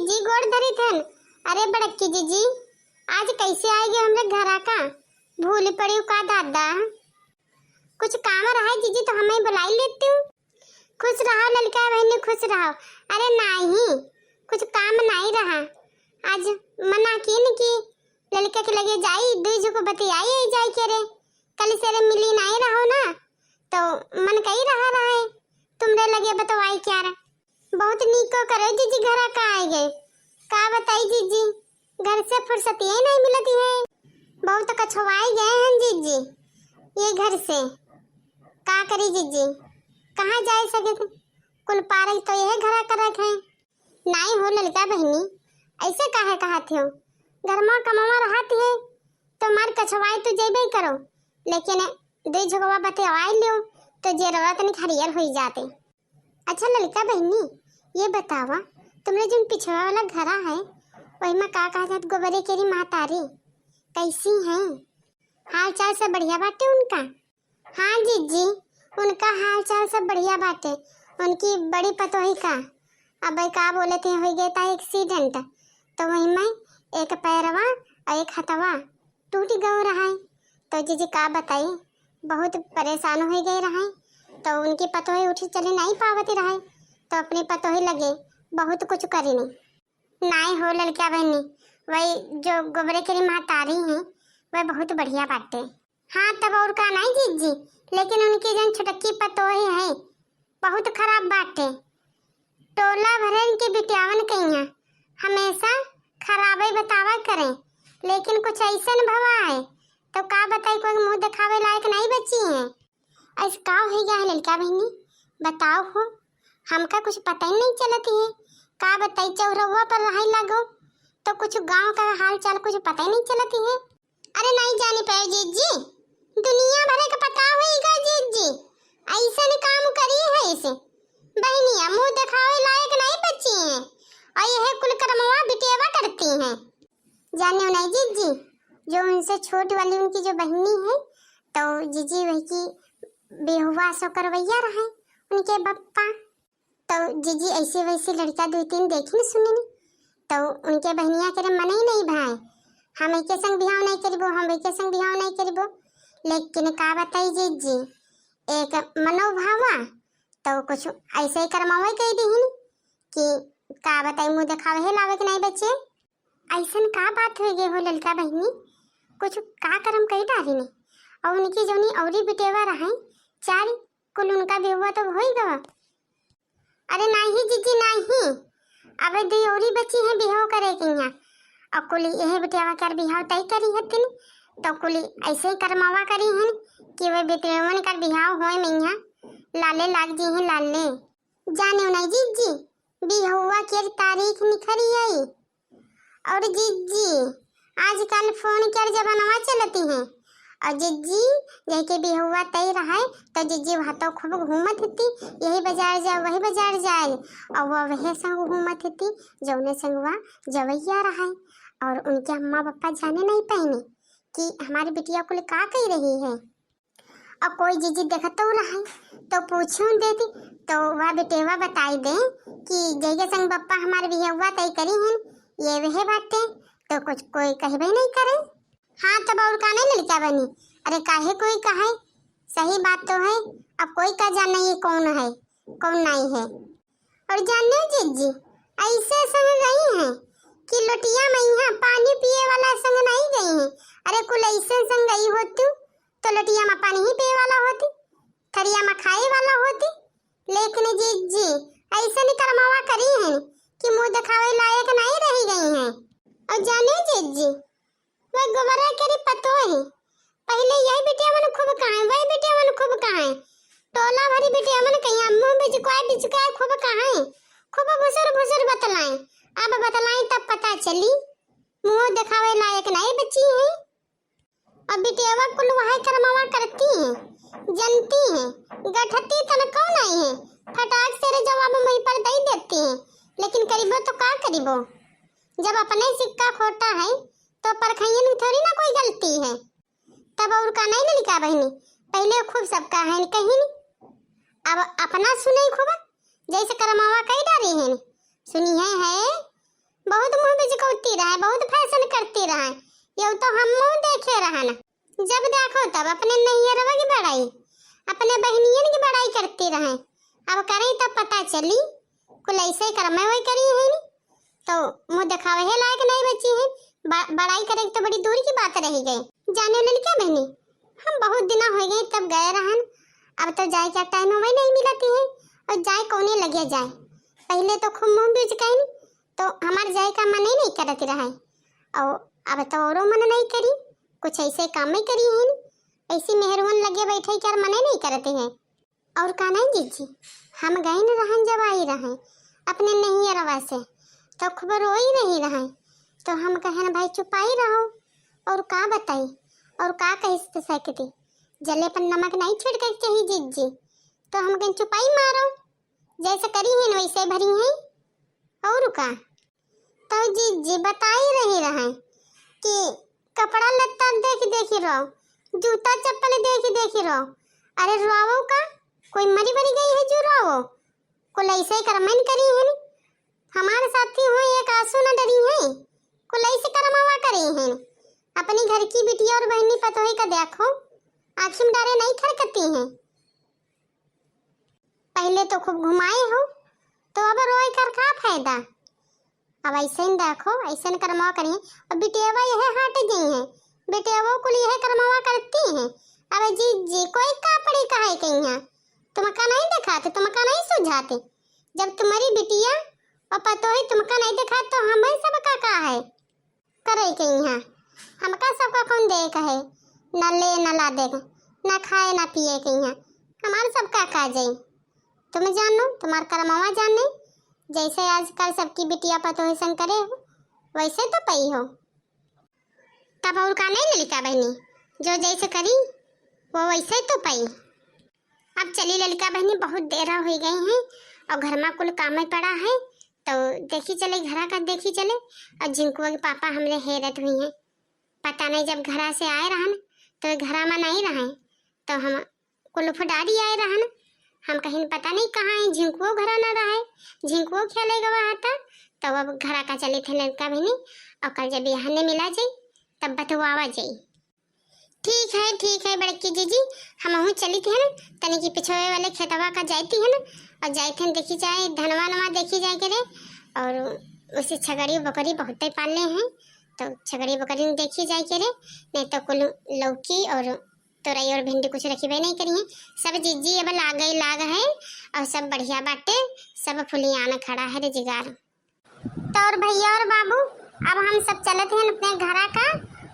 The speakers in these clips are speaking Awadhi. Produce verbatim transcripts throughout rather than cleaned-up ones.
जी गोड़ धरी थन। अरे बड़की जीजी, आज कैसे आइ गए हमरे घरा का? भूल पड़ियो का दादा? कुछ काम रहा है जीजी तो हमें बुलाई लेती हूँ। खुश रहो ललका बहिनी, खुश रहो। अरे नाही, कुछ काम नाही रहा। आज मना कीन कि ललका के लगे जाई, दुई झुक बतियाई आई जाई के रे। कल से रे मिली नाही रहो ना, तो मन कही रहा रहे तुमरे लगे बतवाई क्या रे। बहुत नीको करे जीजी घरा का आइ गए। का बताई जीजी, घर से फुर्सत ये नहीं मिलती है। बहुत कछवाई गए हैं जीजी ये घर से। का करी जीजी, कहाँ जाए सके? कुल पारक तो यह घरा करक है। नाई हो ललका बहिनी, ऐसे काहे कहत हो? घर में कमावा रहत है तो मार कछवाए तो जेबे करो, लेकिन दो झगवा बतियावाई लियो तो जे रवा तनिक हरियर होई जाते। अच्छा ललका बहिनी, ये बतावा, तुमरे जोन पिछवा वाला घरा है, वही में का कहा जात गोबरे केरी महतारी कैसी हैं? हाल चाल सब बढ़िया बाटे उनका? हाँ जीजी, उनका हाल चाल सब बढ़िया बाटे। उनकी बड़ी पतोही का, अब का बोले थे, हो गया था एक्सीडेंट, तो वही में एक पैरवा और एक हथवा टूट गयो रहा है। तो जीजी का बताई, बहुत परेशान हो गए रहे। तो उनकी पतोही उठी चली नहीं पावती रहे, तो अपनी पतोही लगे बहुत कुछ करीनी। नाई हो ललका बहिनी, वही जो गोबरे केरी महतारी हैं, वह बहुत बढ़िया बाटे। हाँ, तब और का नाई जीजी, लेकिन उनकी जन छुटकी पतोही है, बहुत खराब बाटे। टोला भरे इनके बिटियावन कइहाँ हमेशा खराबे बतावा करें, लेकिन कुछ ऐसन भवा है, तो का बताई, कोई मुँह दिखावे लायक नहीं बची है। ऐस का हो गया है ललका बहिनी, बताओ हो, हमका कुछ पता ही नहीं चलत है। का बताई, चौरउवा पर रहे लागो तो कुछ गाँव का हाल चाल कुछ पता ही नहीं चलत है। अरे नहीं जानी पाए जीजी, दुनिया भरे का पता होइगा जीजी, ऐसन काम करी है इसे। बहनिया मुँह दिखावे लायक नहीं बची हैं, और यह कुल करमवा बिटियावा करती हैं। जाने नहीं जीजी, जो उनसे छोट वाली उनकी जो बहनी है, तो जीजी वही की बेहुआ सो करवैया रहे उनके बप्पा। तो जीजी ऐसे वैसे लड़का दो तीन देखी न सुनी न, तो उनके बहनिया के रे मन ही नहीं भाई, हम एके संग बिहाव नहीं करिबो, हम एके संग बिहाव नहीं करिबो। लेकिन का बताई जीजी, एक मनोभावा, तो कुछ ऐसे ही करमावे कह दीहिन कि का बताई, मुँह दिखावे है लावे के नहीं बचे। ऐसन का बात हो गए हो ललका बहिनी, कुछ का करम कही डारी ने? और उनकी जौनी औरी बिटेवा रहे चार, कुल उनका बेहुआ तो हो ही गवा। अरे नाही जीजी नाही, अब दुई औरी बची हैं बिहाव करे के यहाँ, और कुल यह बिटेवा कर बिहाव तय करी हतिन, तो कुल ऐसे ही करमावा करी हैं कि वे बिटेवन कर बिहाव होए में यहाँ लाले लाग जी हैं लाले। जाने नहीं जीजी, बिहुआ के तारीख निखरी आई। और जीजी, आजकल फोन के जमानवा चलती हैं। और जीजी, जैके बिहुआ तय रहे, तो जीजी वहाँ तो खूब घूमत हती, यही बाजार जाए, वही बाजार जाए। और वो वह संग घूमत हती, जौने संगवा जवैया रहे। और उनके अम्मा पापा जाने नहीं पाइने कि हमारी बिटिया कुल का कह रही है। और कोई जीजी देखत तो रहे, तो पूछूं देती, तो वह बेटेवा बताई दे कि जैके संग बप्पा हमारे बिहेवा तय करी हैं, ये वह बाटे, तो कुछ कोई कहबे नहीं करे। हाँ, तब और का नहीं लड़का बनी? अरे काहे कोई कहे, सही बात तो है। अब कोई का जाने ये कौन है, कौन नहीं है। और जाने जीजी, ऐसे संग गई हैं कि लोटिया में यहाँ पानी पिए वाला संग नहीं गई हैं। अरे कुल ऐसे संग गई होती तो लोटिया में पानी ही पिए वाला होती, थरिया में खाए वाला होती। लेकिन जीजी, ऐसे नहीं करमावा करी हैं कि मुँह दिखावे लायक नहीं रही गई हैं। और जाने जीजी, वह गोबरा केरी पतोह है। पहिले यही बिटिया मन खूब कहाए, वही बिटिया मन खूब कहाए। टोला भरी बिटिया मन कहिया मुँह बिचुकाए बिचुकाए खूब कहाए, खूब भुसुर भुसुर बतलाए। अब बतलाए तब पता चली, मुँह दिखावे लायक नहीं बची है। अब बिटियावा कुल वही करमावा करती हैं, जनती हैं, गठती तनको नहीं है, फटाक से रे जवाब मुँह पर दे देती हैं। लेकिन करिबो तो का करिबो, जब अपने सिक्का खोटा है तो परखैयन में थोड़ी ना कोई गलती है। तब और का नहीं ललिका बहिनी, पहिले खूब सबका है कहीं, अब अपना सुने खूब, जैसे करमावा कई डारे हैं, सुनी है, है हैं। यउ तो हम मुँह देखे रहन। जब देखो तब अपने नैहरवा की बड़ाई, अपने बहनियन की बड़ाई करती रहे। अब करें तब पता चली, कुल ऐसे कर्म वही करी है नी, तो मुँह दिखावे है लायक नहीं बची है। ब-, बड़ाई करे तो बड़ी दूर की बात रही गई। जाने ललिका बहनी, हम बहुत दिना हो गए तब गए रहन, अब तो जाए का टाइम वही नहीं मिलती है, और जाए कौने लगे जाए। पहले तो खूब मुँह बिचकाइन, तो हमार जाए का मन ही नहीं करत रहे, और अब तो औरो मन नहीं करी, कुछ ऐसे काम ही करी है नी, ऐसी मेहरुअन लगे बैठे कर मन ही नहीं करते हैं। और का नहीं जीजी, हम गइन रहन जब आई रहे अपने नैहरवा से, तो खूब रोई रही रहे, तो हम कहन भाई चुपाई रहो, और का बताई, और का कह सकती, जले पर नमक नहीं छिड़के के चाहिए जीजी, तो हम कहन चुपाई मारो, जैसे करी हैं वैसे भरी हैं, और का। तो जीजी बताई रही रहे कि कपड़ा लत्ता देख देखी रहो, जूता चप्पल देख देखी रहो। अरे रोवो का, कोई मरी बरी गई है जो रोवो? कुल ऐसे ही कर्मन करी है नी। हमारे साथी हो एक आंसू न डरी है, कुल ऐसे कर्मवा करी है। अपनी घर की बिटिया और बहनी पतोही का देखो, आँखी में डारे नहीं खरकती हैं। पहले तो खूब घुमाए हो, तो अब रोए कर का फायदा? अब ऐसे ही देखो, ऐसे न कर्मवा करी, अब बिटियावा यह हट गई हैं, बिटियावा कुल यह कर्मवा करती हैं। अब जीजी कोई का पड़ी कहे कहीं, तुमका नहीं दिखाते, तुमका नहीं सुझाते। जब तुम्हारी बिटिया और पतोही तुमका नहीं दिखाते, तो हम ही सबका का है करे कहीं, हमका सबका कौन देख है, न ले न ला देख, न खाए न पिए कहीं, हमार सबका का जाई। तुम जानो, तुम्हार कर्मवा जाने, जैसे आजकल सबकी बिटिया पतोही संग करे हो, वैसे तो पई हो। तब और का नहीं ललिका बहनी, जो जैसे करी वो वैसे तो पई। अब चली ललिका बहनी, बहुत देरा हो गई है और घर में कुल काम ही पड़ा है, तो देखी चले घरा का, देखी चले। और झिंकुआ के पापा हमरे हेरत हुई हैं, पता नहीं जब घरा से आए रहन तो ये घरा में नहीं रहे, तो हम कुलफ डारी आए रहन। हम कहीं पता नहीं कहाँ है, झिंकुओ घरा न रहे, झिंकुओ खेले गवा हता। तो अब घरा का चले थे लड़का बहनी, और कल जब यहाँ ने मिला जाई तब बतवावा जाई। ठीक है, ठीक है बड़की जीजी, हमहू चली थी हन, तनी की पिछवे वाले खेतवा का जाती हन, और जाए थे देखी जाए धनवा नवा देखी जाए के रे, और उसे छगड़ी बकरी बहुते पाले हैं, तो छगड़ी बकरी न देखी जाए के रे, नहीं तो कुल लौकी और तोरई और भिंडी कुछ रखिबे नहीं करी हैं। सब जीजी अब लागे लाग है और सब बढ़िया बाटे, सब फुलियान खड़ा है रे जिगार। तो और भैया और बाबू, अब हम सब चलत हैं अपने घरा का,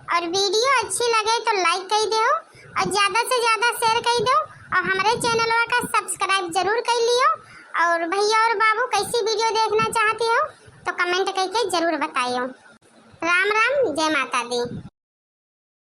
और वीडियो अच्छी लगे तो लाइक कर दो और ज्यादा से ज्यादा शेयर कर दो और हमारे चैनलवा का सब्सक्राइब जरूर कर लियो। और भैया और बाबू कैसी वीडियो देखना चाहती हो तो कमेंट करके जरूर बताइयो। राम राम, जय माता दी।